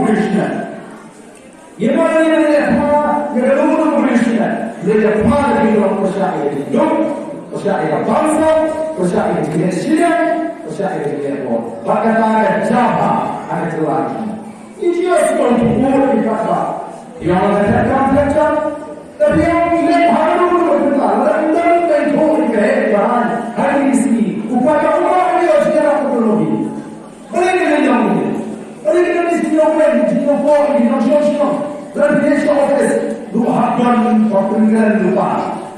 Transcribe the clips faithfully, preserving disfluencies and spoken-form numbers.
Krishna. Ye ma ye ne pa, ye ka lu Krishna. Le ye pa le ye Krishna ye duk. Krishna ye bangsa, Krishna ye Krishna, Krishna ye ko. Baka ta ka jaba, ana jelas. Ye just want to go in kata. Ye ma ka kam kam. Tapi ye le haru ko ta, la ndam ko ko ke kan. Hari si, upaya upaya ye jira ko lo. Balei ka dei ïa u? Balei ka dei shisha u wen, shisha u poi, shisha u shisha? Lada phi leit sha office, ruh hap don ba pyngen lypa.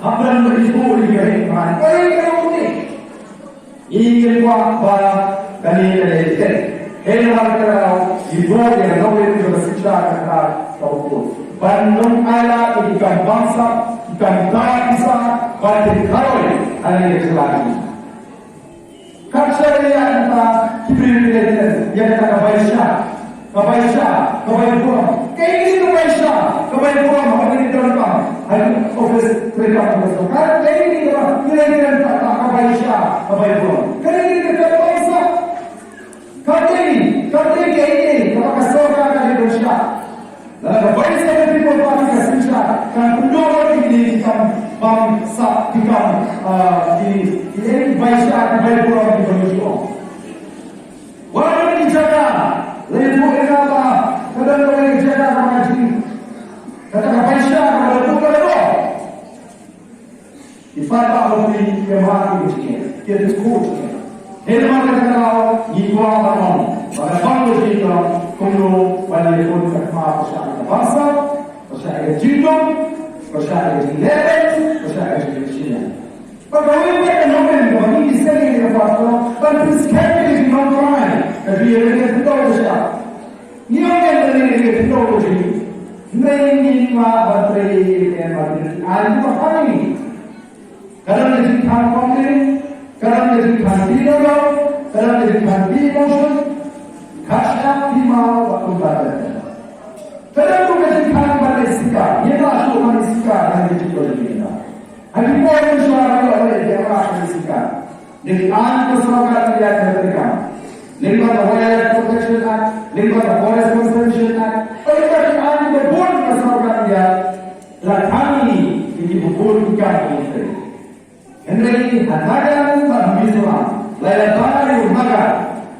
Hap don ba ibu ïa ka heh man. Balei ka dei u ne? Ngi ïa kwah ba kane ka dei tek. Hei namar ka dei ibu ïa ka nongwei ka synshar ka kar ka u. Ban nang ai lad ïa ki kam bangsap, ki kam kar pisa, ban pynkaroi ha kane ka jylla. Kat shai ïa kata ki briew ki leh ïa kata ka bai sha, ka bai sha, ka bai burom. Kaei ka bai sha, ka bai burom, ha kane ka donkam. Ha office treikam ka sorkar, kaei ka bai, kaei ka bai sha, ka bai burom. Kaei ka bai sha. Ka dei, ka dei kaei kaba ka sorkar ka dei ban shah. Lada ka bai sha ka dei ban shah, kan pyndonkam ïa ki kam bangsap, ki kam, ah, ki, ki bai sha, ki bai burom, ki bai sha. Wat ki jaka, lada ka bai sha, ka dei ban shah, ka dei ban shah. Ki paidbah ba phi ïa ma ki jingeh, ki jingkut jingeh. Hynrei ma ka daw ngi kwah ban ong ba ka bang ka jingkut kumno ban ïa kun ka khmat ka shah ka bangsa, ka shah ka jingdum, ka shah ka jingleh, ka shah ka jingshaniah. Ba ka wei ka nongrim ka ba ngi seng ïa ka pastor ban pynskhem ïa ka jingnongkrai ka jingïaleh ka daw ka shah. Ngi ong ïa ka jingïaleh ka daw ka jingïaleh. Ngi ngi ma ban trei ïa ka ma ki ai ba ha ngi. Ka dang ka jingkhan complain, ka dang ka jingkhan phi doh, ka dang ka jingkhan phi emotion, ka shah phi ma wa kumta ka. Ka dang ka jingkhan ban ïa sika, ïa ma shu ban ïa sika, ka dang ka jingkhan phi ma. Ha ki por ki shuwa ki ïa ma shu ïa sika. Link ban ka sorkar India ka treikam. Link ban ka Wildlife Protection Act, link ban ka Forest Conservation Act, link ban ki ain ba bun ka sorkar India. La thang ïa ki ba bun ki kam ki treikam. Hynrei ha Nagaland bad Mizoram, la ïada ïa u Naga,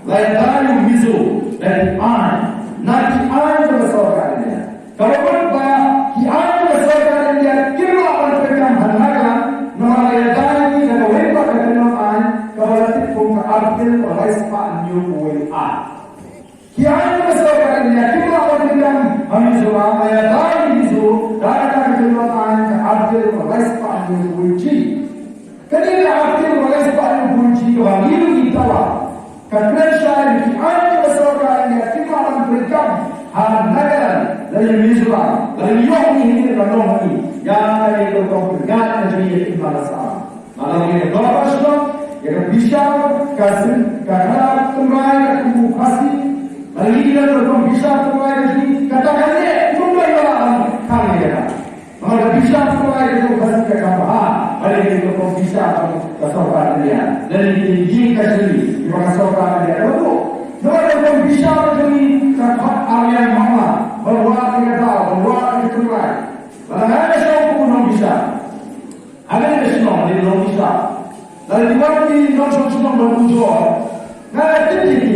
la ïada ïa u Mizo da ki aiñ, na ki aiñ jong ka sorkar India. Kaba mut ba ki aiñ jong ka sorkar India kim lah ban treikam ha Nagaland, namar la ïada ïa ki da kawei pat ka kyllon aiñ kaba la tip kum ka Article ba lai spah hynñiew wei A. Ki aiñ jong ka sorkar India kim lah ban treikam ha Mizoram, la ïada ïa ki Mizo da kata ka kyllon aiñ ka Article ba lai spah hynñiew wei G. Kane ka Article ba lai spah hynñiew wei G kaba ngi ruh ngi thaw, ka kren shai ïa ki aiñ jong ka sorkar India kim lah ban treikam ha Nagaland, lane Mizoram, lane ïoh ngi hynrei ka long ha ngi. Ïa kane ka rukom ka ngat ka jong ngi ïa ki Manasa. Nga la ong ïa ka dorbar shnong, ïa ka bishar, ka seng, ka khadar tynrai, ka Khasi. Nga la ong ïa ka dorbar bishar tynrai ka jong ngi, kata ka leh, kumno ïa la ong, khang ïa ka. Nga la bishar tynrai ka jong Khasi ka kam bha, nga la ong ïa ka dorbar bishar ka sorkar India. Lane ïa ka jong ngi, ïa ka sorkar India. Ka ruh, nga la ong bishar ka jong ngi, ka khot Aryan Mama, ban wad ïa ka daw, ban wad ïa ka tynrai. Nga la ong ïa ka shnong kum nongbishar. Hangne ka shnong, hangne ka nongbishar. Lada ki wan ki nongshong shnong ban ujor, nga la tip ïa ki.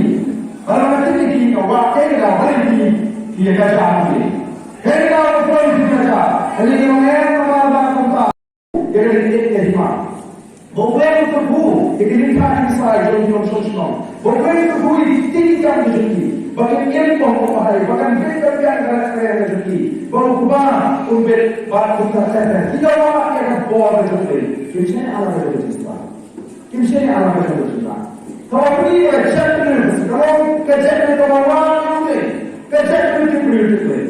Lada nga tip ïa ki, nga wad ïa ka, wad ïa ki, ïa ka jam ki. Ïa ka, wad ïa ki, ïa ka jam. Hangne ka long em, ka wan, ka wan, ka wan. Ïa ka ïa ka hima. Ba u Blei u kyrkhu ïa ki lyngkha ki ksai jong ki nongshong shnong. Ba u Blei u kyrkhu ïa ki ktien ki kam ki jong ki. Ba kin im bong bong bahai, ba kan bit kan biang ka lad ka ïa ka jong ki. Ba u Kpa un bit bad kumta ter ter. Ki da wad ïa ka bor ka jong u Blei. Kim shym ala ka jong u Blei. Kim shym ala ka jong u Blei. Kaba phi ka jaitbynriew, ka long ka jaitbynriew kaba wad ïa u Blei. Ka jaitbynriew tip briew tip Blei.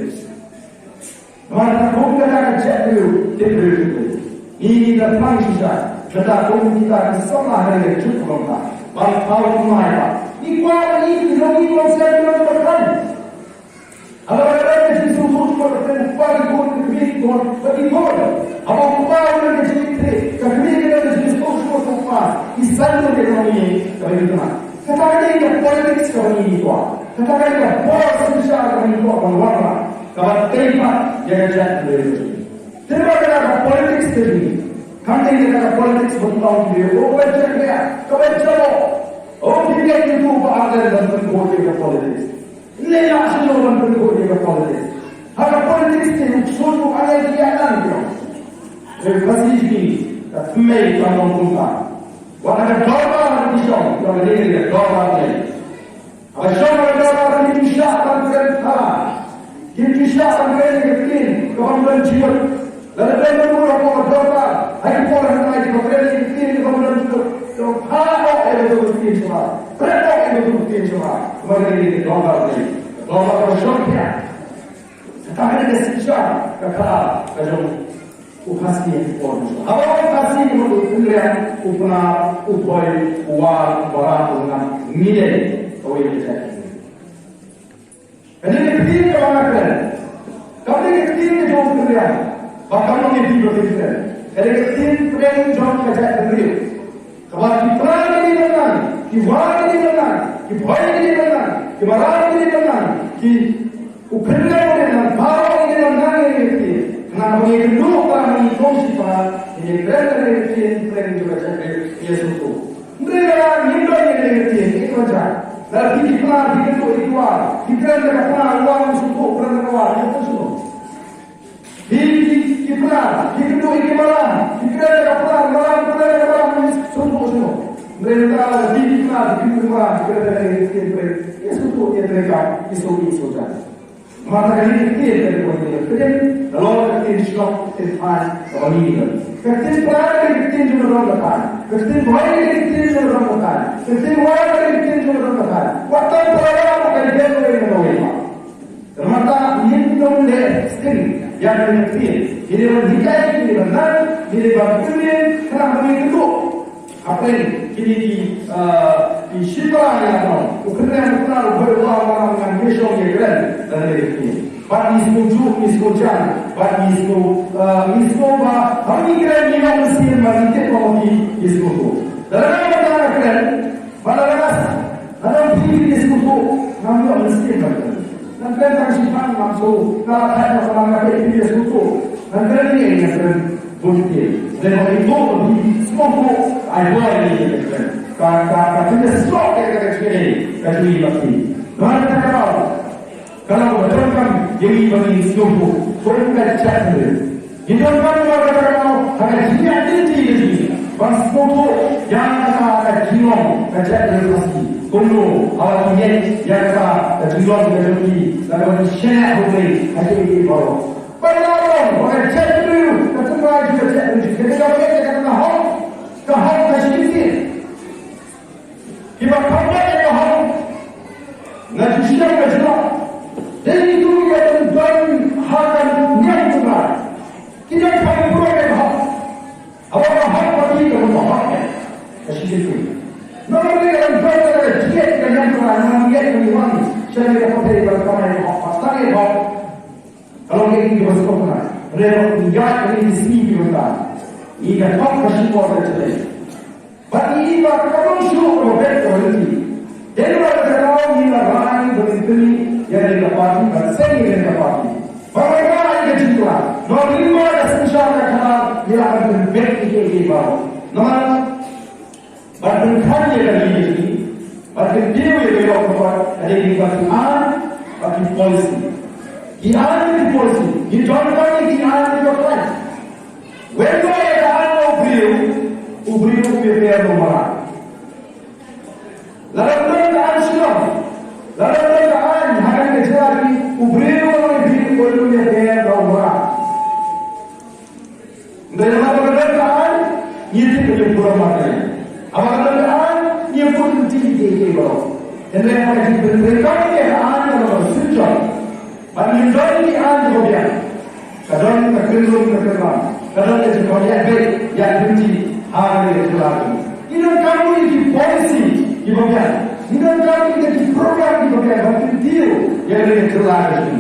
Namar kata kum kata ka jaitbynriew tip briew tip Blei. Ngi ngi da pang shisha, kata kum kita ki samla ha ïa ka juk ka bangta. Ban thaw kumai ba ngi kwah ba ngi ki long ngi long sien ki long ba kan. Haba ka rai ka Jisu Khrist ba ka rai ba ki bun ki bun ba ki bun. Haba u Kpa u rai ka jingïatrei, ka kmie ka rai ka Jisu Khrist ba ki san ki long ngi ka rai ka. Kata ka dei ka politics kaba ngi kwah. Kata ka dei ka bor synshar kaba ngi kwah ban wanrah, kaba tei pat ïa ka jaitbynriew. Te ba kata ka politics ka dei, kam dei kata ka politics ban tong ki briew, oh, kaba jaitbynriew, kaba jaitbynriew. Oh, phi ngeit ïa uto uba ardent ban pynkhuid ïa ka politics. Leh ïa shuh ban pynkhuid ïa ka politics. Ha ka politics te u ksuid u angai ki ïa nang ki ong. Hynrei Khasi jong ngi, ka thymmei kam long kumta. Wat ha ka dorbar ki shong, ka dei ka dorbar te. Haba shong ha ka dorbar kim ju shah ban kren ha. Kim ju shah ban kren ïa ka ktien kaba ym don jingmut. Lada don mut hapoh ka dorbar, ha ki por hynrei kiba kren ïa ka ktien kaba ym don jingmut, to phah noh ïa ka ktien shuwa. Pret noh ïa ka ktien shuwa. Namar ka dei ka dorbar te. Ka dorbar kaba shongphiah. Kata ka dei ka synshar ka khadar ka jong u Khasi ha ki por mynshwa. Haba u Khasi ka mut u Pynriang, u Pnar, u Bhoi, u War, u Baram, u Ngam, ngi dei kawei ka jait. Kane ka ktien kaba nga kren, kam dei ka ktien ka jong u Pynriang, ba kam long ïa phi ba phin kren. Kane ka ktien pdeng jong ka jaitbynriew. Kaba ki Pnar ki dei ban nang, ki War ki dei ban nang, ki Bhoi ki dei ban nang, ki Baram ki dei ban nang, ki U Pynriang u dei ban nang, baroh ngi dei ban nang ïa kane ka ktien. Khnang ba ngin ïakynduh ba ngin ïakhun shiphang, ngin ïakren ïa kane ka ktien pdeng jong ka jaitbynriew, ïa sngewthuh. Hynrei lada ngim don ïa kane ka ktien, ngin ïa wan jam. Lada phi ki Pnar phi kynduh ïa ki War, phi kren da ka Pnar, u War um sngewthuh, u kren da ka War, ïa ka sngewthuh. Phi ki, ki Pnar phi kynduh ïa ki Maram, phi kren da ka Pnar, Maram kren da ka Maram, ïa sngewthuh sngewthuh. Hynrei lada phi ki Pnar phi kynduh ïa ki Maram, phi kren da ka ktien pdeng, ïa sngewthuh, ïa treikam, ïa sngewthuh, ïa sngewthuh. Namar kata ka dei ka ktien ka dei ka ktien, ka long ka ktien shnong, ka ktien thaiñ kaba ngi don. Ka ktien Pnar ka dei ka ktien jong ka dong ka thaiñ. Ka ktien Bhoi ka dei ka ktien jong ka dong ka thaiñ. Ka ktien War ka dei ka ktien jong ka dong ka thaiñ. Wat tang para War ba ka dei ka ktien jong ka dong ka thaiñ. Namar kata ngin ym leh sting ïa ka ktien. Ngi dei ban hikai, ngi dei ban nang, ngi dei ban pynlong khnang ba ngin ïakynduh. Hapdeng kine ki, ah, ki shipara ïa ka nong, u Pynriang, u Pnar, u Bhoi, u War, u Maram, ngan ïashong ïakren da kane ka ktien. Bad ngi sngewjuh, ngi sngewjan, bad ngi sngew, ah, ngi sngew ba haba ngi kren ngi long mynsiem, ba ngi tip ba ngi, ngi sngewthuh. Lada nga, lada nga kren, bad lada nga, lada phi phi sngewthuh, ngam ïoh mynsiem ban kren. Ngan kren tang shiphang, ngam sngewthuh. Nga la thait noh, nga la peit, phi phi sngewthuh. Ngan kren ïa, ngan kren bun ktien. Lada phi sngewthuh, phi sngewthuh, ai bor ïa ngi ban kren. Ka, ka, ka pynïasoh ïa ka jingïadei ka jong ngi bad phi. Namar kata ka daw, ka long kaba donkam ïa ngi ba ngin sngewthuh kum ka jaitbynriew. Ngi donkam namar kata ka daw ha ka jingïaid lynti ka jong ngi ban sngewthuh ïa kata ka jinglong ka jaitbynriew Khasi. Kumno haba ki ngeit ïa kata ka jinglong ka jong ki, lada ki shaniah ha U Blei ha kiei kiei baroh. Ban ïa long ba ka jaitbynriew, ka tynrai jong ka jaitbynriew, ka dei kaba ngeit ïa kata ka hok, ka hok ka jingïeit. Kiba kham beit ïa ka hok, nga ju shem nga ju lah. Dei kito kiba don ha ka niam tynrai. Ki don kham pura ïa ka hok. Haba ka hok ba ki ka hok. Ka shi jingkui. Namar kata ka don ka jingkui ka niam tynrai, namar ngi ïaid ngi wan sha ïa ka pyrthei ban pan ïa ka hok, ban tang ïa ka hok. Ka long kaei kaba sngewtynnat. Hynrei ngi ïaid ha kine ki sngi ki bynta, ngi ïa thok ka shukor ka jingïeit. Bad ngi i ba ka long shuh kaba beit kaba lynti. Dei namar kata ka daw ngi la rai ba ngin kylli ïa kane ka party, ban seng ïa kane ka party. Ba ngin rai ïa ka jingkhlaiñ. Namar lyngba ka synshar ka khadar ngi lah ban pynbeit ïa kiei kiei baroh. Namar Ban pynkhlaiñ ïa ka ri ka jong ngi, ban kyntiew ïa ka ïoh ka kot, ka dei lyngba ki aiñ bad ki policy. Ki aiñ bad ki policy. Ngi donkam ïa ki aiñ kiba khlaiñ. Wat ïa ka aiñ u briew, u briew u ïapher da u mrad. Lada ym don ka aiñ shuh, lada ym don ka aiñ ha kane ka jylla jong ngi, u briew u ïapher da u mrad. Hynrei haba ka don ka aiñ, ngi tip ba ngi burom marwei. Haba ka don ka aiñ, ngi bud lynti kiei kiei baroh. Hynrei haba ka jingpyntreikam ïa ka aiñ ka long kaba synshar. Bad ngim don ki aiñ kiba biang. Ka don ka kynrum ka kynram. Ka don ka jingkhohriat beit ïa ka lynti ha kane ka jylla jong ngi. Ngi donkam ïa ki policy kiba biang. Ngi donkam ïa ki program kiba biang ban kyntiew ïa kane ka jylla jong ngi.